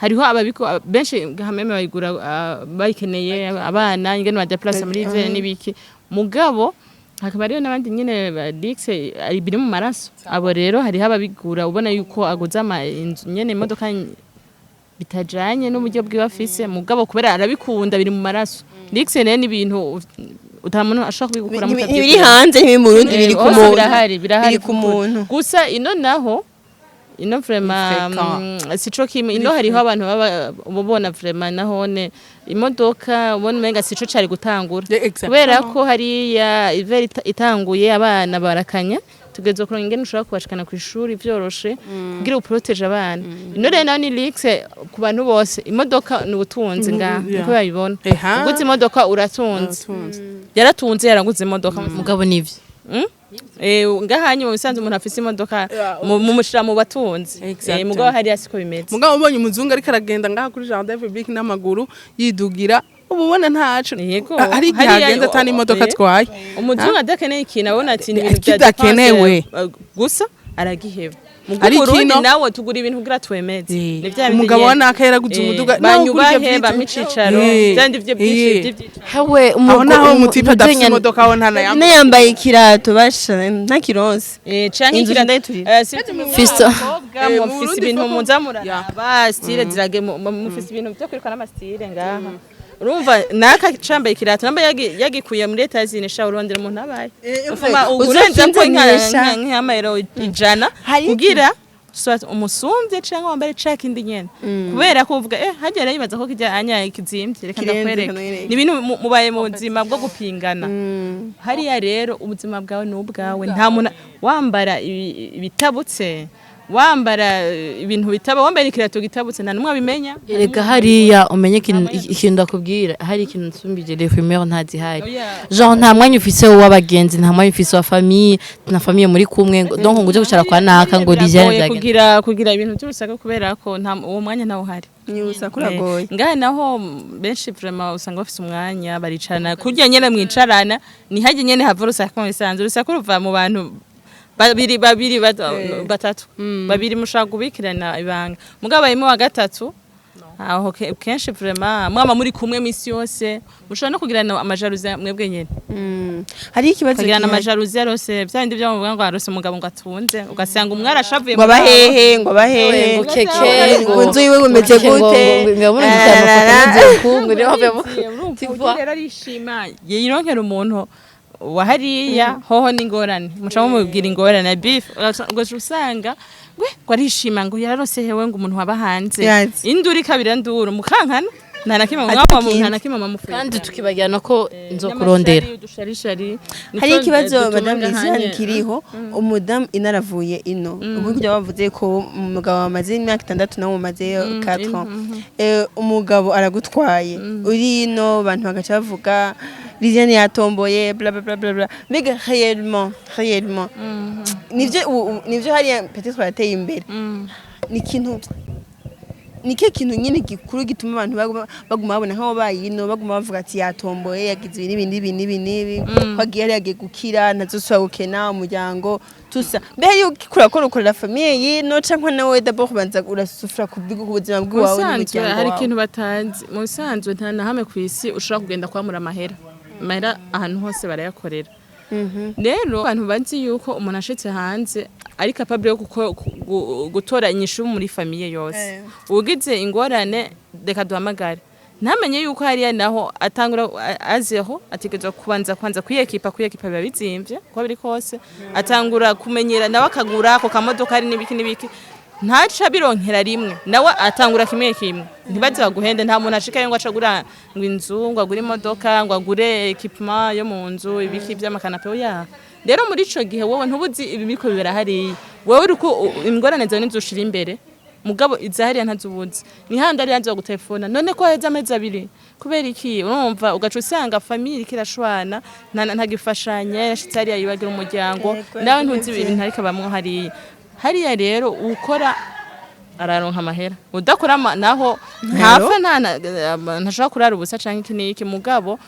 Hariho ababiko benshi hameme bayigura, bayikeneye abana ingene ba déplace muri hiver n'ibiki. Mugabo hakaba hariho n'abandi nyene ba luxe, ari biri mu maraso. Abo rero hariho ababigura ubona yuko aguze ama inzu nyene, imodoka bitajanye n'uburyo bwiwe afise, mugabo kubera arabikunda, biri mu maraso. Luxe rero ni ibintu utamuntu ashobora kubigukuramo. Ntibiri hanze, ntibiri mu Burundi, biri ku Hose muntu. Birahari, birahari. Biri ku muntu. Gusa ino naho, ino vraiment Fréquent. Sico kimwe. Ino hariho abantu baba ubona vraiment nahone imodoka ubona umenga sico cari gutangura. Yeah, exactement. Kubera ko hariya hiver itanguye abana barakanya, tugezwe kuronka ingene ushobora kubashikana ku ishuri vyoroshe kugira u protège abana. Ino rero nayo ni luxe ku bantu bose. Imodoka ni ubutunzi ngaha, niko babibona. Uguze imodoka uratunze. Uratunze. Yaratunze, yaraguze imodoka. Mugabo nivyo. Ngahanye mu bisanzwe umuntu afise imodoka mumushira mu batunzi. Mugabo hariya siko bimeze. Mugabo ubonye umuzungu ariko aragenda ngaha kuri jardin public n'amaguru yidugira, uba ubona ntaco. Yego. Hari igihe Hariya agenda atana imodoka atwaye. Umuzungu adakeneye ikintu abona ati ni ibintu bya Kidakenewe. dépense, gusa aragiheba. Mu Ari Burundi kino- nawe tugura ibintu kugira twemeze. Ni vya bindi Umugabo wa nyene. naka yaraguze umuduga, nawe banyubahe ugura ivyo. bampe icicaro, vyandi vyo byinshi vy'ivyicaro. Hawe. Aho naho umu type adafise imodoka, aho ntana Ne yambaye ikirato basha ntakironse. Canke Inzu ndayiturira. Fisto. Abakobwa Mu mufise Burundi ibintu muza muraraba style zirage, mufise ibintu byo kwirukana ama style ngaha. Urumva naka cambaye ikirato namba yagikuye muri Etazini, sha urondera umuntu abaye ufuma ugurenza ko Uzokinzenisha. nk'amayero 100 Hari kugira soit umusumbye canke wambare ca kindi nyene, kubera ko uvuga hajya rero yibaza ko kijya anya ikizimvye, reka Kirenze, ndakwereke. reka ndakwereke. Ni ibintu mubaye mu buzima bwo gupingana. Hariya rero ubuzima bwawe ni ubwawe, nta muntu wambara ibitabutse, wambara ibintu bitaba, wambaye ikirato gitabutse, nta numwe abimenya. Erega hariya umenye ikintu ndakubwira, hari ikintu nsumbije, les rumeurs ntazihari. Genre nta mwanya ufise w'abagenzi, nta mwanya ufise wa famille, na famille muri kumwe donc ngo uje gucara kwa naka ngo Lisiane Biragoye byagenda. kugira ibintu by'urusaku kubera ko nta uwo mwanya ntawo uhari. Ni urusaku, uragoye. Ngaha naho benshi vraiment usanga bafise umwanya, baricarana kurya nyene mwicarana, ni hajye nyene hava urusaku. Mu bisanzwe urusaku ruva mu bantu babiri babiri, batatu, babiri mushaka kubikirana ibanga, mugabo barimo wa gatatu aho kenshi vraiment mwama muri kumwe misi yose, mushobora no kugirana ama jalousie mwebwe nyene. Hari ikibazo Kugirana gihari. ama jalousie yarose bya bindi byo muvuga ngo arose umugabo ngo atunze, ugasanga umwe arashavuye. Ngo abahehe, ngo abahehe, ngo keke, ngo inzu yiwe bimeze gute? Ngo ngo amafoto y'ubukungu niyo Urumva uburyo rero arishima yironkera umuntu wa hariya hoho n'ingorane, muca mumubwira ingorane beef, ugaca usanga we ngo arishima ngo yararose hewe, ngo umuntu waba hanze. Yazi. Induru ikabira nduru mukankana, nta na kimwe Ati mwaba ikindi. nta na kimwe mufuye. Kandi tukibagirana ko nzokurondera. Udusharishari. Hari ikibazo, madame Lisiane, kiriho. Umudamu inaravuye ino ubu kujya bavuze ko umugabo wamaze imyaka 6 nawe umaze 4 ans. Umugabo aragutwaye uri ino, abantu bagaca bavuga Lisiane yatomboye, bla bla bla bla bla. Mbega réellement nivyo nivyo hariya peut-être yateye imbere? Ni ikintu, ni cyo kintu nyine gikuru gituma abantu baguma babona nk'aho bayino baguma bavuga ati yatomboye, yagize ibi n'ibi n'ibi n'ibi n'ibi, ko agiye yari yagiye gukira, ntazosubira gukena umuryango tusa. Mbe hariyo ukikura ko ukorera famille yino, canke nawe d'abord ubanza urasufra ku buzima bw'iwawe Musanzwe n'umuryango hari wawe? ikintu batazi. Mu bisanzwe nta na hamwe ku isi ushobora kugenda kwamura amahera. Amahera ahantu hose barayakorera. Rero abantu bazi yuko umuntu ashitse hanze ari capable yo gutora inyishu muri famille yose, ugize ingorane reka duhamagare, ntamenye yuko hariya naho atangura azeho ategerezwa kubanza kwanza kwiyekipa. Kwiyekipa biba bizimvye uko biri kose. Atangura kumenyera nawe akagura ako kamodoka ari n'ibiki n'ibiki, ntaca bironkera rimwe, nawe atangura kimwe kimwe. Ntibaze baguhende, nta muntu ashikayo ngo acagura ngo inzu, ngo agure imodoka, ngo agure équipement yo mu nzu, ibiki by'ama canapé, oya. Rero muri ico gihe wowe ntubuzi ibi biriko bibera hariya, wowe uriko ingorane zawe nizo ushira imbere, mugabo izahariya ntazubuzi. Ni handi ari hanze gutelefona none ko haheze amezi 2 kubera iki? Urumva ugaca usanga famille iriko irashwana, ntagifashanya, yashitse hariya yibagira umuryango. Nawe ntuzi ibintu ariko abamwo hariya. Hariya rero ukora araronka amahera, udakora naho ntapfa, ntashobora kurara ubusa canke iki n'iki. Mugabo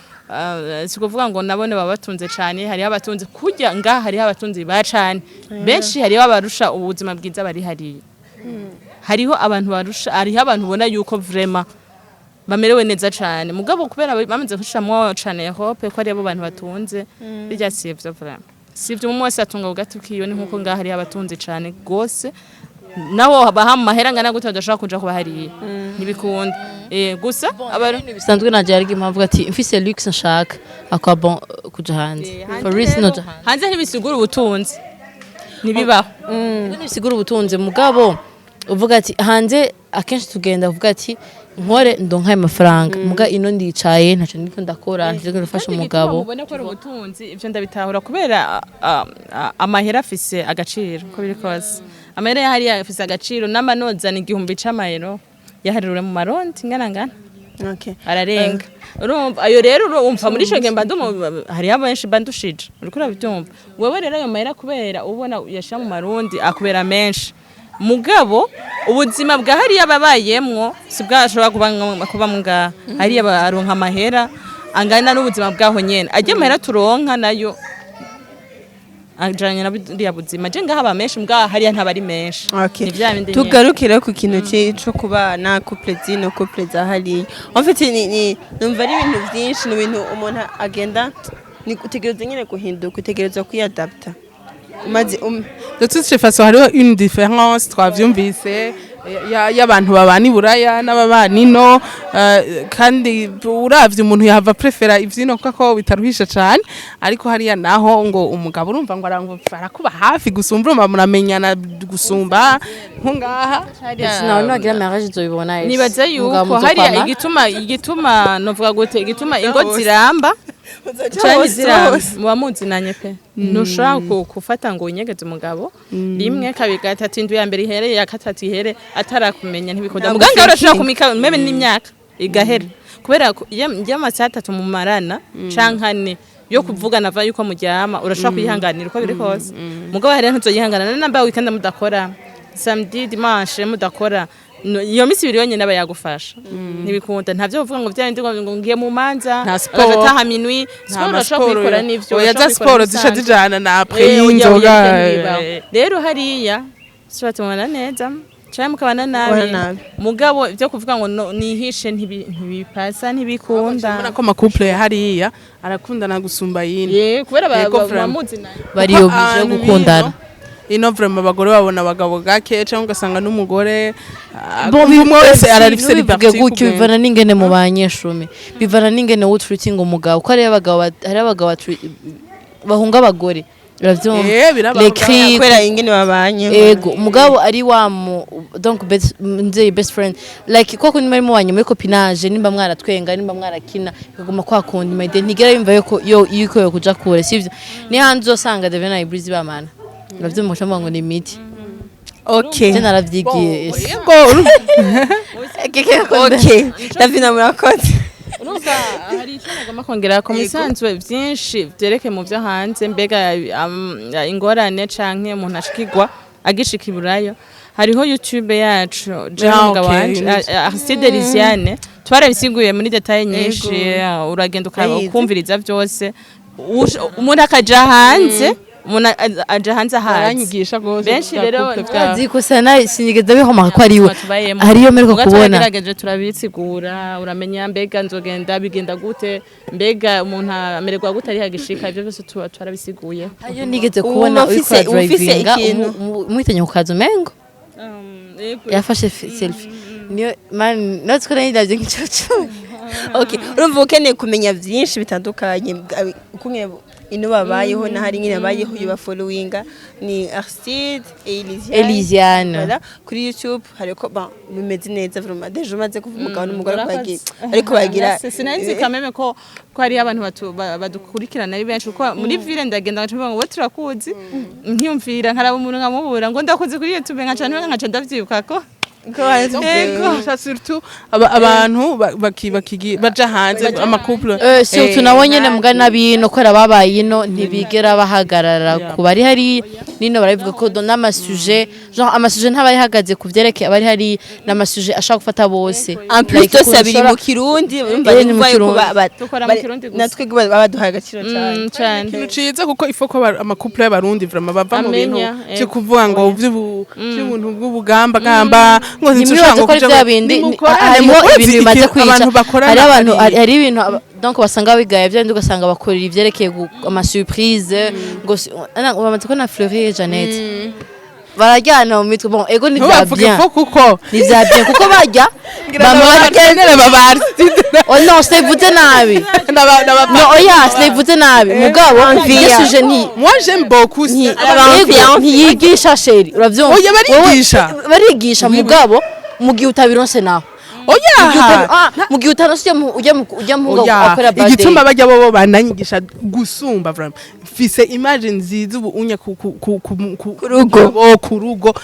si kuvuga ngo nabone baba batunze cane. Hariho abatunze kurya ngaha, hariho abatunzi ba cane benshi, hariho abarusha ubuzima bwiza bari hariya. Hariho abantu barusha, hariho abantu ubona yuko vraiment bamerewe neza cane, mugabo kubera bamaze gushiramwo cane Europe ko ari abo bantu batunze bijya, sivyo vraiment, sivyo. Umwe wese atunga ku gati kiwe. Ni nkuko ngaha hariho abatunzi cane gose, nawo baha mu mahera angana gute badashobora kuja kuba hariya, ntibikunda. Gusa Ibintu bisanzwe naje hari impamvu ati mfise luxe nshaka akwa bon kuja hanze, for reason noja hanze. Hanze ntibisigura ubutunzi, ntibibaho. Ibintu bisigura ubutunzi, mugabo uvuga ati hanze akenshi tugenda uvuga ati nkore ndonka ayo mafaranga, muga ino ndicaye ntaco ndiko ndakora, ntacyo ndiko Kandi umugabo. igituma mubone ko ari ubutunzi, ivyo ndabitahura kubera amahera afise agaciro uko biri kose. Amahera ya hariya afise agaciro, n'amanozana 1000 c'amayero yahaririwe mu marundi ngana ngana ararenga. Urumva ayo rero, urumva muri ico gihe mba hariho benshi mba ndushije, uriko urabyumva wewe. Rero ayo mahera kubera ubona uyashira mu marundi akubera menshi, mugabo ubuzima bwa hariya babayemwo si bwashobora kuba ngaha. Hariya baronka amahera angana n'ubuzima bwaho nyene, ajya amahera turonka nayo ajanye na buriya buzima. Je ngaha aba menshi, mbwa hariya ntabari menshi. Okay. Ni vya bindi nyene. Tugarukire ku kintu co kubana, couple zino, couple za hariya. En fait ni numva ari ibintu byinshi, ni ibintu umuntu agenda ni utegereza nyine guhinduka, utegereza kwiyadapta umaze De toute façon hariho une différence twavyumvise y'abantu babana i Buraya n'ababana ino, kandi uravye umuntu yahava prefera ivyino kuko bitaruhisha cane. Ariko hariya naho ngo umugabo urumva ngo arakuba hafi gusumba, urumva muramenyana gusumba nko ngaha. Sinawe nagira mariage uzobibona. Nibaza yuko hariya igituma novuga gute, igituma ingo ziramba cyane, ziramba, muba muzinanye pe. Ntushobora gufata ngo unyegeze umugabo rimwe, kabiri, gatatu, indu ya mbere ihere, ya gatatu ihere, atarakumenya, ntibikunda. Ntabwo muganga urashobora thinking. kumika même n'imyaka igahera kubera ko iyo amasaha 3 mumarana canke 4 yo kuvugana ava yuko muryama, urashobora kuyihanganira uko biri kose. Mugabo hariya ntuzoyihanganira namba weekend mudakora, samedi, dimanche mudakora. Iyo minsi 2 yonyene aba yagufasha, ntibikunda. Ntavyo kuvuga ngo vya bindi ngo ngiye mu manza, Nta sport. agaca ataha minuit. Sport urashobora kuyikora n'ivyo oya za urashobora siporo kuyikora zisha bisanzwe. zijana na après Oya, oya, y'inzoga. oya, ntibibaho. Rero hariya suba tumubana neza canke mukabana nabi. Mubana nabi. Mugabo ivyo kuvuga ngo nihishe ntibipasa, ntibikunda. Urabona ko ama couple ya hariya arakundana gusumba yino. Ye, kubera Yego, vraiment. bamuzinanye. Bari obligé yo Ahantu gukundana. Ino vraiment abagore babona abagabo gake, cyangwa ugasanga n'umugore Bon, umwe wese ararifise ntubivuge liberté. Gutyo bivana n'ingene mu banyeshumi, bivana n'ingene wutreating umugabo, ko hariyo abagabo hariyo abagabo bahunga abagore, uravyumva? Birabaho. Les cris. Kubera ingene babanye. Ego, umugabo ari wa mu donc best nzeye best friend, like kwa kundi muri mubanye muri copinage, nimba mwaratwenga, nimba mwarakina, bikaguma kwa kundi, my dear, ntigera yumva yuko yo kuja kure, sivyo? Ni hanze uzosanga Devin na Ibreezy bamana, uravyumva, uca ngo ni imiti. Okay. Je naravyigiye. Yego. Okay, Davina, murakoze. Urumva hari icyo nagomba kongera ku misanzwe byinshi byerekeye mu byo hanze, mbega ingorane canke umuntu ashikirwa agishika iburayo. Hariho YouTube yacu jewe n'umugabo wanje, Aristide Lisiane, twarabisiguye muri détails nyinshi. Uragenda Ndayizi. ukumviriza byose. Umuntu akaja hanze, umuntu aja hanze ahazi. Baranyigisha rwose. Benshi bya rero couple byabo. Ziko sana sinigeze bihomaka ko ari we. Tubayemo. Hariyo mperuka Muga kubona. Turagerageje turabisigura, uramenya mbega nzogenda bigenda gute, mbega umuntu amererwa gute ari hagishika, ibyo byose tuba twarabisiguye. Hariyo nigeze kubona Ubu uriko ufise uradrivinga ikintu. umuhitanye ku kazi, umengo yafashe selfie, niyo man natwe nayidavye nk'icucu. Okay, urumva ukeneye kumenya byinshi bitandukanye ukuntu ino babayeho na hari nyine babayeho, yuba followinga ni Aristide et Elisiane. Elisiane. Voilà, kuri YouTube hariko bon bimeze neza vraiment, déjà umaze kuva umugabo n'umugore bagira ariko bagira. Sinari kameme ko hariyo abantu badukurikirana ari benshi, kuko muri ville ndagenda ngaca mvuga ngo bo turakuzi, nkiyumvira nkaraba umuntu nkamubura ngo ndakuzi kuri YouTube, nkaca nkaca ndavyibuka ko Yego, surtout abantu bakigi baja hanze, ama couple. Surtout nabo nyene muga n'abino ko babaye ino ntibigera bahagarara ku bari hari nino, barabivuga ko n'ama sujets, genre ama sujets ntaba yahagaze ku vyerekeye abari hari, n'ama sujets ashaka gufata bose. En plus Like, byose biri mu ushobora- Kirundi, urumva Ni mu ni Kirundi. Dukora mu Kirundi gusa. Natwe baduhaye agaciro cyane. Cane. Ikintu ciza kuko ifo ko ama couple y'abarundi vraiment bava mu bintu Amenya, byo kuvuga ngo vy'ubuntu bw'ubugamba gamba. Ngo Ntimwibaze ko ari bya bindi harimo ibintu bimaze kwica. Abantu bakorana. Hari abantu, hari ibintu donc basanga bigaye bya bindi, ugasanga bakorera ivyerekeye ama surprise ngo bamaze ko na Fleury Jeannette barajyana mu mitwe. Bon, ego ni vya Ntubavuge bien. Fo kuko Ni vya bien kuko barya bama barya. Baba Oh non, sinabivuze nabi. No, oya, sinabivuze nabi, mugabo iyo sujet ni Moi, j'aime beaucoup. Ego, ntiyigisha chéri, uravyumva? Oya, barigisha. Wowe- barigisha mugabo mu gihe utabironse naho. Oya. Mu gihe utaronse ujya mu Oya, akora birthday. Igituma bajya bobo bananyigisha gusumba, vraiment mfise image nziza ubu unya ku rugo. Bo ku rugo.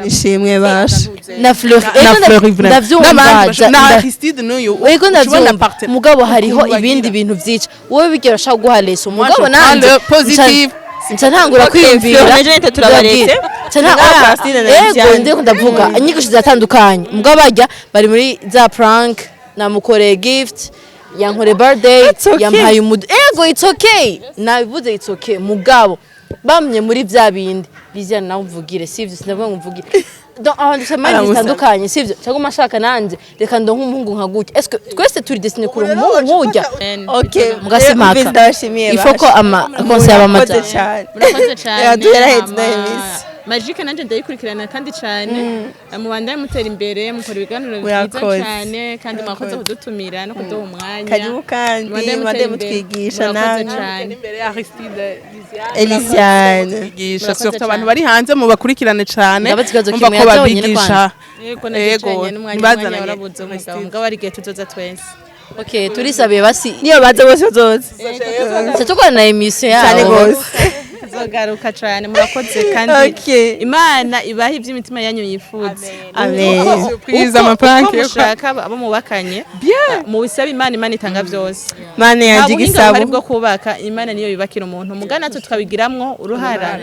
Nishimwe basha. Na Fleury. Na Ego, Fleury vraiment. Ndavyumva. N'abandi na Aristide n'uyu. Ego, ucubona ndavyumva, mugabo hariho ukuntu ibindi bagira. Bintu vyica wowe bigira ushaka guha leçon, mugabo Je prends nanje le positif. nca ntangura kwiyumvira. Fleury na Jeannette turabaretse. Nca Ngaha Aristide na ego, Lisiane. Ndiko ndavuga inyigisho ziratandukanye, mugabo barya bari muri za prank, namukoreye gift, yankoreye birthday, It's okay. yampaye umudu. Ego, it's okay, nabivuze, it's okay, mugabo bamye muri vya bindi. Lisiane nawe umvugire, sivyo? Sinavuga ngo umvugire. Donc abantu dufite mind Aramusaba. zitandukanye, sivyo? Cyangwa umashaka nanje reka ndonke umuhungu nka gutya. Est-ce que twese turi destiné kuronka umuhungu nk'urya? Okay. Mugasimaka. Ndabashimiye. Il faut ko ama conseil aba Murakoze amaja. cyane. Murakoze cyane. Reka duheraheze Hama, ino minsi. Magic nanje ndayikurikirana kandi cyane. Mubandanye mutera imbere, mukora ibiganiro byiza Murakoze. cyane, kandi mwakoze kudutumira no kuduha umwanya. Karibu kandi. Mubandanye mwande mutera imbere. mutwigisha Murakoze namwe. cyane. Imbere ya Aristide, Elisiane. Bigisha. Murakoze Surtout abantu cyane. bari hanze mubakurikirane cyane. Ndabaza ikibazo Umva kimwe, ko yaza wenyine. babigisha. Yego, Yego, nagicaranye n'umwanya, ntibazananye umwanya warabuze umugabo, Aristide. mugabo ari igihe tuzoza twese. Okay, turisabiye basi. Niyo baza bose bazoza. Tuca tukora na émission Cyane yabo. gose. Tuzogaruka cyane, murakoze kandi Okay. Imana ibahe iby'imitima yanyu yifuza. Amen. Surprise, ama prank. Uko mushaka abo mubakanye, mubisaba Imana, Imana itanga byose. Mana Nta yanjye, buhinga buhari igisabo. bwo kubaka, Imana niyo yubakira umuntu, muga natwe tukabigiramwo uruhara.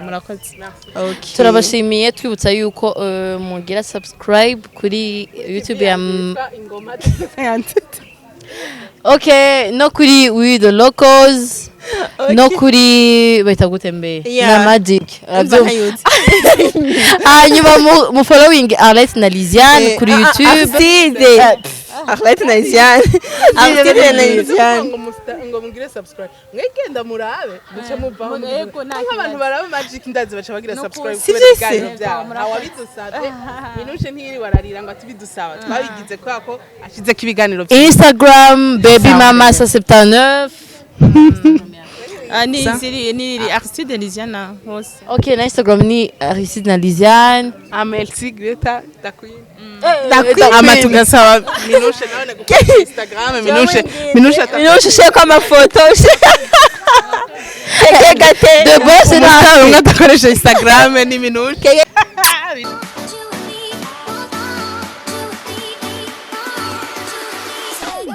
Murakoze. Okay. Turabashimiye, twibutsa yuko mugira subscribe kuri YouTube ya okay, no kuri We the Locals, no kuri bahita gute mbe? Yeah. Na Magic. Umva. Urabyumva? Nkayutse. Hanyuma mu following Arlette na Lisiane kuri YouTube. Aristide. Arlette na Lisiane. Aristide na Lisiane. Ngo mugire subscribe, mwegenda murabe muce muvaho. Yego, nta Nk'abantu baraba Magic ndazi baca bagira subscribe Si kubera vyose. ibiganiro byabo. Ntawabidusabye, Minushe ntiyiri wararira ngo atibidusaba, twabigize kubera ko ashizeko ibiganiro byiza. Instagram Baby Mama 179. Ah, ni ziri ni Aristide Lisiana hose. Okay, na Instagram ni Aristide na Lisiane. Amelsi Greta da Queen. Da Ama Queen. tugasaba Minushe nawe gukora Instagram. Minushe, Minushe. Minushe, ushireko amafoto. Keke gate. The boss. Umustar umwe adakoresha Instagram ni Minushe.